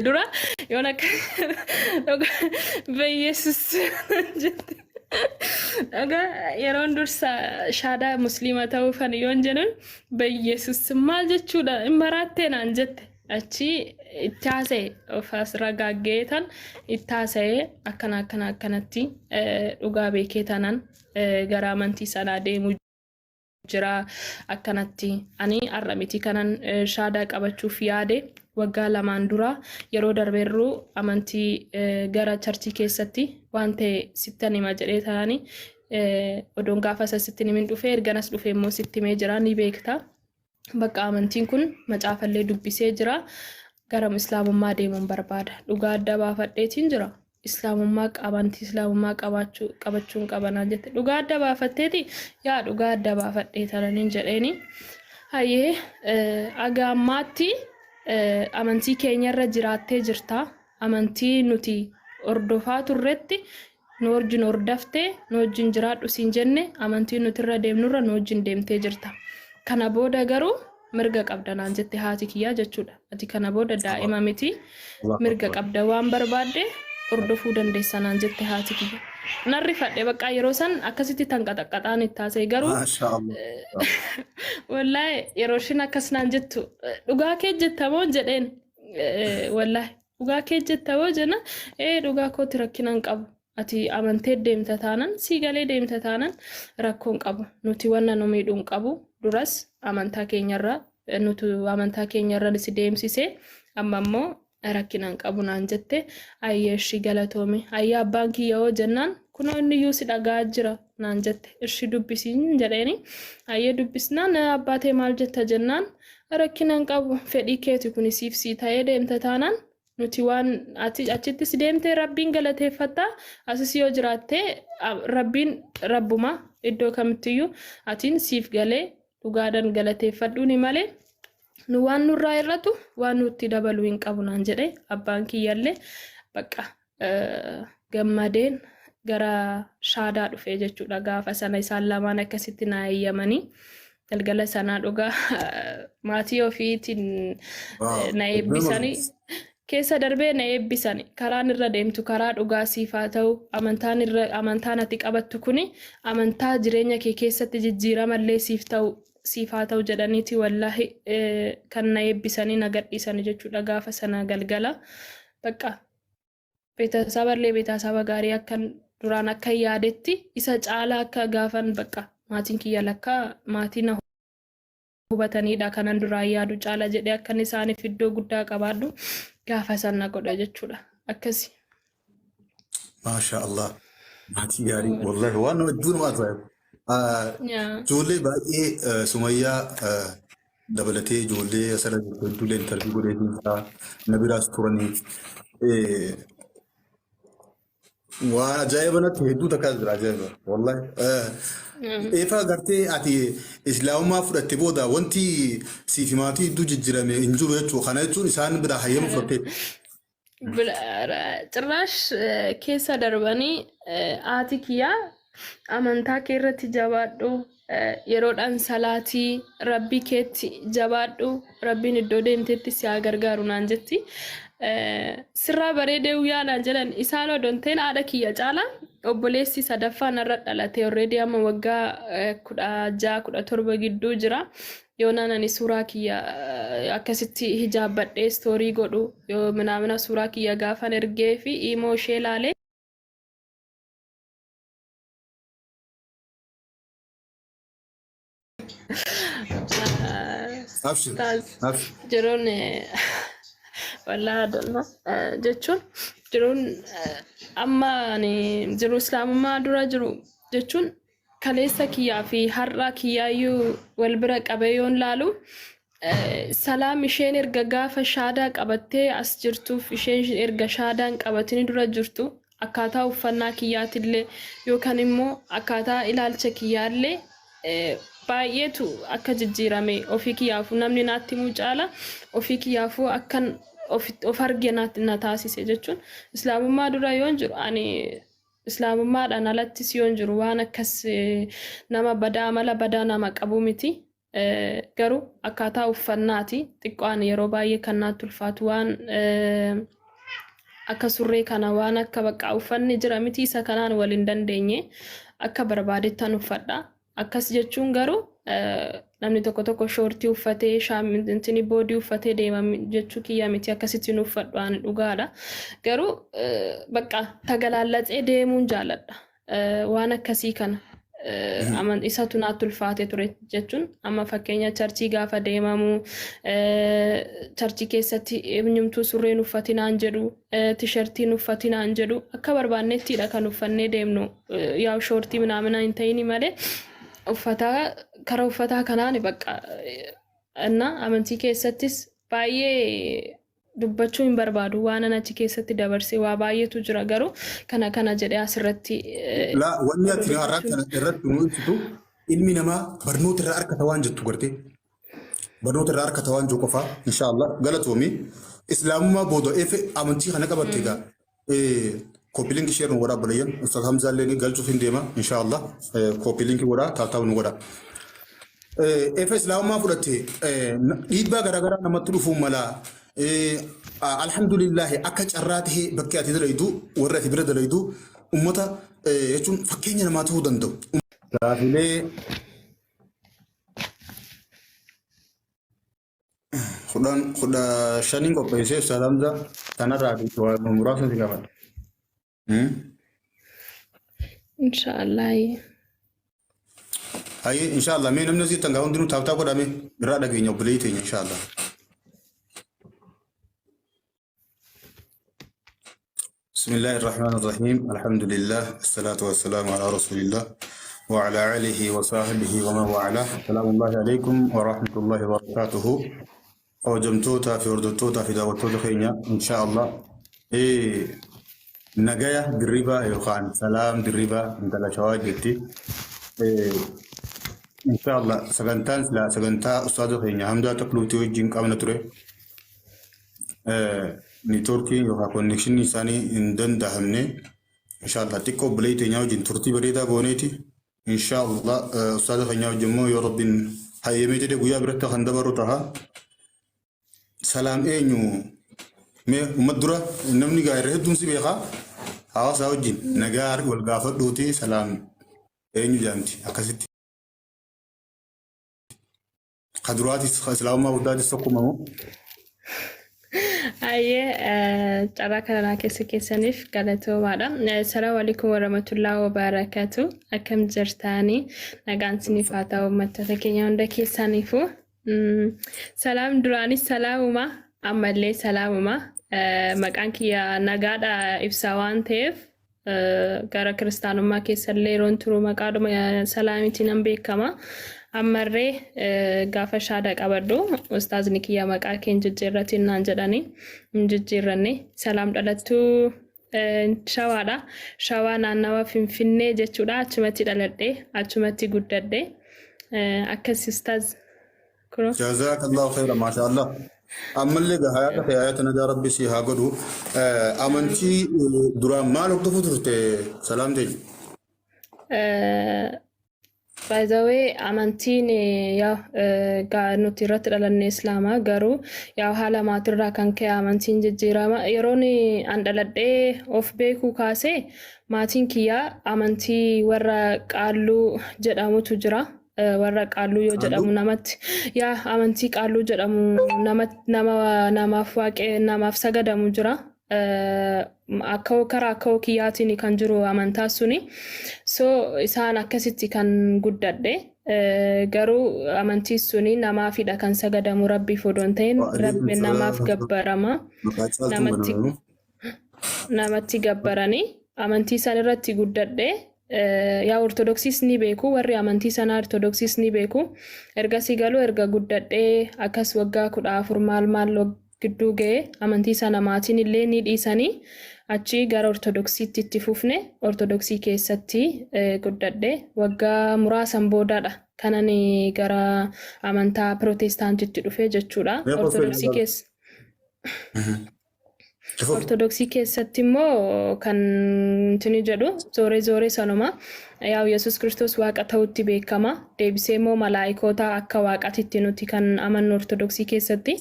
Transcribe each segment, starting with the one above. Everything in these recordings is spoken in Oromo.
Dura yoon akka Bayyeesus jette. Dhagaa yeroon dursa shaadaa musliima ta'uu kan yoon jedhuun Bayyeesus maal jechuudha hin maraattee naan jette. Achi itti haasa'e of as ragaaggee tan itti haasa'e akkana akkana akkanatti dhugaa beekee tanan gara amantii sanaa deemu jira akkanatti ani har'a miti kanan shaadaa qabachuuf yaade waggaa lamaan dura yeroo darbeerru amantii gara charchii keessatti waan ta'e sittan hima jedhee ta'anii odoon gaafa isa sittin himin dhufee erganas dhufee immoo sitti himee jira ni beekta. Bakka amantiin kun macaafallee dubbisee jira. Gara islaamummaa deemuun barbaada. Dhugaa adda baafadheetiin jira. Islaamummaa amantii islaamummaa qabaachuu qabachuun qaba naan jette. Dhugaa adda baafatteeti yaa dhugaa adda baafadhee tananiin jedheeni. Hayyee aga ammaatti amantii keenyarra jiraattee jirta. Amantii nuti hordofaa turretti nu wajjin hordaftee nu wajjin jiraadhu siin jenne amantii nuti irra deemnurra nu wajjin deemtee jirta. Kana booda garuu mirga qabda naan jette haati kiyyaa jechuudha. Ati kana booda daa'ima miti mirga qabda waan barbaadde hordofuu dandeessa naan jette haati kiyya. Nan rifadhe bakka yeroo san akkasitti tanqaxaqqaxaan itti haasa'e garuu Maasha Allah. wallaahi yeroo ishiin akkas naan jettu dhugaa kee jetta moo jedheen wallaahi Dhugaa kee jetta hoo jenna ee dhugaa kooti rakkina hin qabu. Ati amantee deemta taanan sii galee deemta taanan rakkoo hin qabu. Nuti wanna nu miidhu hin qabu. Duras amantaa keenyarra nutu amantaa keenyarra si deemsise amma immoo rakkina hin qabu naan jette ayyee ishii galatoomi. Ayyee abbaan kiyya hoo jennaan kunoo inni iyyuu si dhagaa jira naan jette ishii dubbisiin jedheeni ayyee dubbisnaan abbaa tee maal jetta jennaan Rakkina hin qabu. Fedhii keeti kuni siif sii ta'ee deemta taanaan nuti waan ati achittis deemtee rabbiin galateeffatta asis yoo jiraatte rabbiin rabbuma iddoo kamittiyyuu atiin siif galee dhugaadhaan galateeffadhuuni malee nu waan nurraa hir'atu waan nutti dabalu hin qabu naan jedhe abbaan kiyyallee bakka gammadeen gara shaadaa dhufee jechuudha gaafa sana isaan lamaan akkasitti naa eeyyamanii galgala sanaa dhugaa maatii ofiitiin na eebbisanii keessa darbee na eebbisani karaan irra deemtu karaa dhugaa siif haa ta'u amantaan irra amantaan ati qabattu kuni amantaa jireenya kee keessatti jijjiiramallee siif ta'u siif haa ta'u jedhaniiti wallaahi kan na eebbisanii na gadhiisani jechuudha gaafa sana galgala bakka beetasaballee beetasaba gaarii akkan duraan akka yaadetti isa caalaa akka gaafan bakka maatiin kiyya lakkaa maatii na hubatanidha kanan duraan yaadu caala jedhee akkan isaaniif iddoo guddaa qabaadhu gaafa san na godha jechuudha akkasi. Maasha Allah. Maatii gaarii. Wallahi waan nama hedduu nama ajaa'ibu. Ijoollee baay'ee Sumayyaa dabalatee ijoollee asirra jirtu hedduullee intarviyuu godheetiin jira. Na biraas turanii. Waan ajaa'iba natti hedduu takkaas jira ajaa'iba. Wallahi. Eefa gartee ati islaamummaa fudhatte booda wanti siif maatii hedduu jijjiirame hin jiru jechuudha. Kana jechuun isaan biraa hayyama fudhattee. Cirraash keessa darbanii haati kiyyaa amantaa kee irratti jabaadhu yeroodhaan salaatii rabbii keetti jabaadhu rabbiin iddoo deemtetti si haa gargaaru naan jetti. Sirraa bareedee guyyaa naan jedhan isaan odonteen haadha kiyya caalaa obboleessi sadaffaa narra dhalate already amma waggaa 16 17 gidduu jira. Yoonaan ani suuraa kiyya akkasitti hijaabbadhee istoorii godhu yoo minaamina suuraa kiyya gaafan ergee fi imoo ishee laalee Abshir. Abshir. Jiruun wallaahi adonna jechuun jiruun amma ani jiru islaamummaa dura jiru jechuun kaleessa kiyyaa fi har'a kiyyaayyuu wal bira qabee yoon laalu salaam isheen erga gaafa shaadaa qabattee as jirtuuf isheen erga shaadaan qabatini dura jirtu akkaataa uffannaa kiyyaatillee yookaan immoo akkaataa ilaalcha kiyyaallee baay'eetu akka jijjiirame ofii kiyyaafuu namni naatti himuu caala ofii kiyyaafuu akkan of arge na taasise jechuun islaamummaa dura yoon jiru ani islaamummaadhaan alattis yoon jiru waan akkas nama badaa amala badaa nama qabu miti. Garuu akkaataa uffannaati xiqqoo ani yeroo baay'ee kan naatti ulfaatu waan akka surree kana waan akka bakka uffanni jira miti isa kanaan wal hin dandeenye akka barbaadettan uffadha. Akkas jechuun garuu namni tokko tokko shoortii uffatee shaamintini boodii uffatee deema jechuu kiyya miti akkasitti hin uffadhu ani dhugaadha. Garuu bakka tagalaallaxee deemuun jaaladha. Waan akkasii kana isatu naatti ulfaate ture jechuun amma fakkeenya charchii gaafa deemamu charchii keessatti eenyumtuu surreen uffatinaan jedhu tishartiin uffatinaan jedhu akka barbaannettiidha kan uffannee deemnu yaa shoortii minaamina hin ta'ini malee uffataa karaa uffataa kanaan bakka እና amantii keessattis baay'ee dubbachuu hin barbaadu waan an achi keessatti dabarse waa baay'eetu jira garuu kana kana jedhee asirratti Laa wanni ati har'aa kana irratti nu ibsitu ilmi namaa barnoota irraa argata waan jettu gartee. Barnoota irraa argata waan jiru qofaa inshaallah galatoomi. Islaamummaa booda efe amantii kana qabatte egaa copy link share nu godhaa obboleeyyan. Ustaaz Hamzaa illee galchuuf hin deema inshaallah copy link godhaa tap tap nu godhaa. Efa islaamummaa fudhatte dhiibbaa garaagaraa namatti dhufuu mala. Alhamdulillahi akka carraa tahee bakki ati dalaydu warri ati bira dalaydu ummata jechuun fakkeenya namaa ta'uu danda'u. Gaafilee 10 15n qopheessee Ustaaz Hamza kanarraa waa muraasa si gaafadha. Inshaallah. Hayyee inshaallah mee namni asii tangaa hundinuu tap tap godhame irraa dhageenya obboleeyyi teenya inshaallah. بسم الله الرحمن الرحيم الحمد لله الصلاة والسلام على رسول الله وعلى آله وصحبه ومن والاه سلام الله عليكم ورحمة الله وبركاته kabajamtoota fi hordoftoota fi daawwattoota keenya inshaallah nagaya dirribaa yookaan salaam dirribaa intala shawaa jetti. Inshaallah sagantaan silaa sagantaa ustaaza keenya Hamzaa Takluutii wajjin qabna ture. Niitoorkiin yookaan connectionii isaanii hin danda'amne. Inshaallah xiqqoo obboleettii teenyaa wajjin turtii bareedaa gooneeti. Inshaallah ustaaza keenya wajjin immoo yoo rabbiin hayyamee jedhe guyyaa biratti kan dabaru ta'a. Salaam eenyu mee uummat dura namni gaa irra hedduun si beekaa hawaasaa wajjin nagaa wal gaafadhuuti salaam eenyu jaamti akkasitti. Ka duraatis ka islaamummaa guddaatis tokkuma moo? Ayyee carraa kana naa keessa keessaniif galatoomaadha. Salaamu alaikum warahmatullahi wabarakatuh. Akkam jirtaanii nagaan isiniif haa ta'u uummattoota keenya hunda keessaniifuu. Salaam duraanis salaamuma ammallee salaamuma. Maqaan kiyya nagaadha ibsaa waan ta'eef gara kiristaanummaa keessallee yeroon turu maqaadhuma salaamiitiin nan beekama. Ammarree gaafa shaada qabadhu ustaazni kiyya maqaa kee hin jijjiirratiin naan jedhani hin jijjiirranne. Salaam dhalattuu shawaadha. Shawaa naannawa Finfinnee jechuudha. Achumatti dhaladhe achumatti guddadhe. Akkas ustaaz. Kunoo. Jazakallahu khayran maasha Allah. Ammallee gaa hayaata kee hayaata nagaa rabbi si haa godhu. Amantii duraan maal hordofuu turte salaam teenya? By the way, amantiin yaa nuti irratti dhalanne Islaamaa garuu yaa haala maatirraa kan ka'e amantiin jijjiirama. Yeroon an dhaladhee of beekuu kaasee maatiin kiyyaa amantii warra qaalluu jedhamutu jira. Warra qaalluu yoo jedhamu namatti yaa amantii qaalluu jedhamu nama nama namaaf waaqee namaaf sagadamu jira. Akka karaa akka kiyyaatiin kan jiru amantaa suni. So isaan akkasitti kan guddadhe. Garuu amantii suni namaafidha kan sagadamu rabbiif odoo hin ta'in rabbi namaaf gabbarama. Maqaa caaltuun Namatti banamamu. Namatti gabbaranii amantii san irratti guddadhe. Yaa ortodoksiis ni beeku warri amantii sanaa ortodoksiis ni beeku. Ergasii galuu erga guddadhee akkas waggaa 14 maal maal gidduu ga'e amantii sana maatiin illee ni dhiisanii achii gara ortodoksiitti itti fufne ortodoksii keessatti guddadhe waggaa muraasan boodaadha kanan gara amantaa pirootestaantitti dhufe jechuudha. Ortodoksii keessa Ortodoksii keessatti immoo kan intini jedhu zooree zooree sanuma Yaa'u Yesuus Kiristoos waaqa ta'utti beekama. Deebisee immoo malaayikoota akka waaqatitti nuti kan amannu Ortodoksii keessatti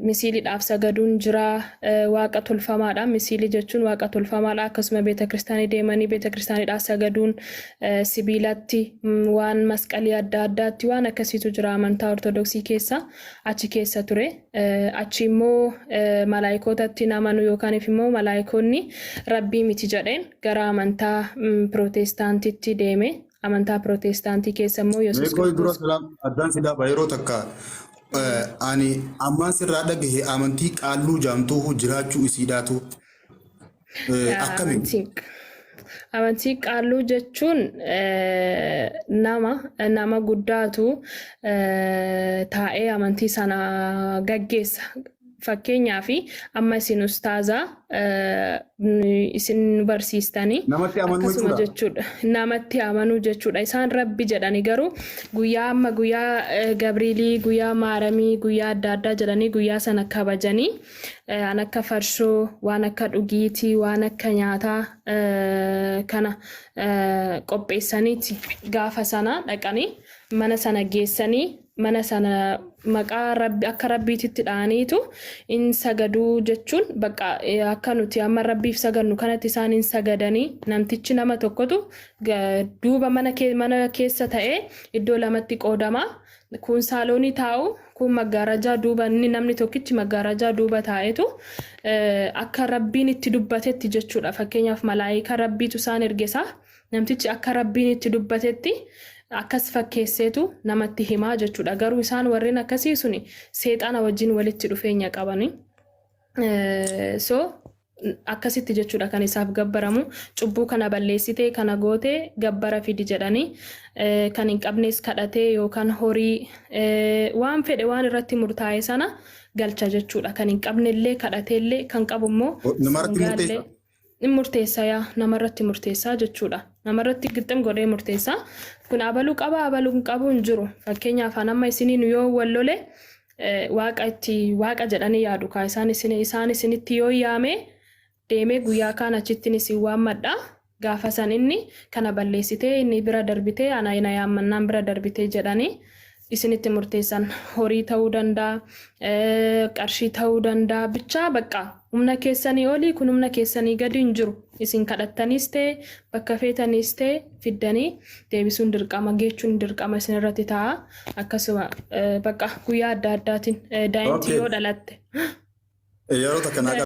misiiliidhaaf sagaduun jira. Waaqa tolfamaadha. Misiilii jechuun waaqa tolfamaadha. Akkasuma beeta kiristaanii deemanii beeta kiristaaniidhaaf sagaduun sibiilatti waan masqalii adda addaatti waan akkasiitu jira amantaa Ortodoksii keessa achi keessa ture. Achi immoo malaayikootatti hin amanu yookaan immoo malaayikoonni rabbii miti jedheen gara amantaa Pirootestaantitti deeme. Amantaa Pirootestaantii keessa immoo Yesuus Meeqoo dura Kiristoos. Salaam addaan si dhaaba yeroo takka ani ammaan sirraa dhagahe amantii qaalluu jaamtuu jiraachuu isiidhaatu akkami? Amantii qaalluu jechuun nama guddaatu taa'ee amantii sana gaggeessa. Fakkeenyaaf amma isin ustaazaa isin nu barsiistanii Namatti amanuu akkasuma jechuudha. Jechuudha. Namatti amanuu jechuudha. Isaan rabbi jedhani garuu guyyaa amma guyyaa Gabriilii, guyyaa Maaramii, guyyaa adda addaa jedhanii guyyaa sana kabajanii waan akka farshoo, waan akka dhugiitii, waan akka nyaataa kana qopheessaniiti gaafa sana dhaqanii mana sana geessanii mana sana maqaa rabbi akka rabbiititti dha'aniitu in sagaduu jechuun bakka akka nuti amma rabbiif sagadnu kanatti isaan in sagadanii namtichi nama tokkotu duuba mana keessa ta'ee iddoo lamatti qoodama. Kun saaloonii taa'u, kun maggaarajaa duuba inni namni tokkichi maggaarajaa duuba taa'etu akka rabbiin itti dubbatetti jechuudha. Fakkeenyaaf malaayika rabbiitu isaan ergesaa namtichi akka rabbiin itti dubbatetti akkas fakkeesseetu namatti himaa jechuudha. Garuu isaan warreen akkasii suni seexana wajjin walitti dhufeenya qabani. So akkasitti jechuudha kan isaaf gabbaramu. Cubbuu kana balleessitee kana gootee gabbara fidi jedhanii kan hin qabnes kadhatee yookaan horii waan fedhe waan irratti murtaa'e sana galcha jechuudha. Kan hin qabnellee kadhateellee kan qabu immoo Namarratti sangaallee murteessa. In murteessa yaa namarratti murteessaa jechuudha. Namarratti gixxim godhee murteessa. Kun abaluu qaba abaluu hin qabu hin jiru. Fakkeenyaaf an amma isiniin yoo wal lole waaqa itti waaqa jedhanii yaadu kaa isaan isin isaan isinitti yoo yaame deemee guyyaa kaan achittiin isin waammadha. Gaafa san inni kana balleessitee inni bira darbitee ana na yaammannaan bira darbitee jedhanii isinitti murteessan. Horii ta'uu danda'a, qarshii ta'uu danda'a. Bichaa bakka humna keessanii olii kun humna keessanii gadi hin jiru. Isin kadhattaniis ta'e bakka feetaniis ta'e fiddanii deebisuun dirqama geechuun dirqama isin irratti ta'a. Akkasuma bakka guyyaa adda addaatiin daa'imti yoo dhalatte. Yeroo takka naa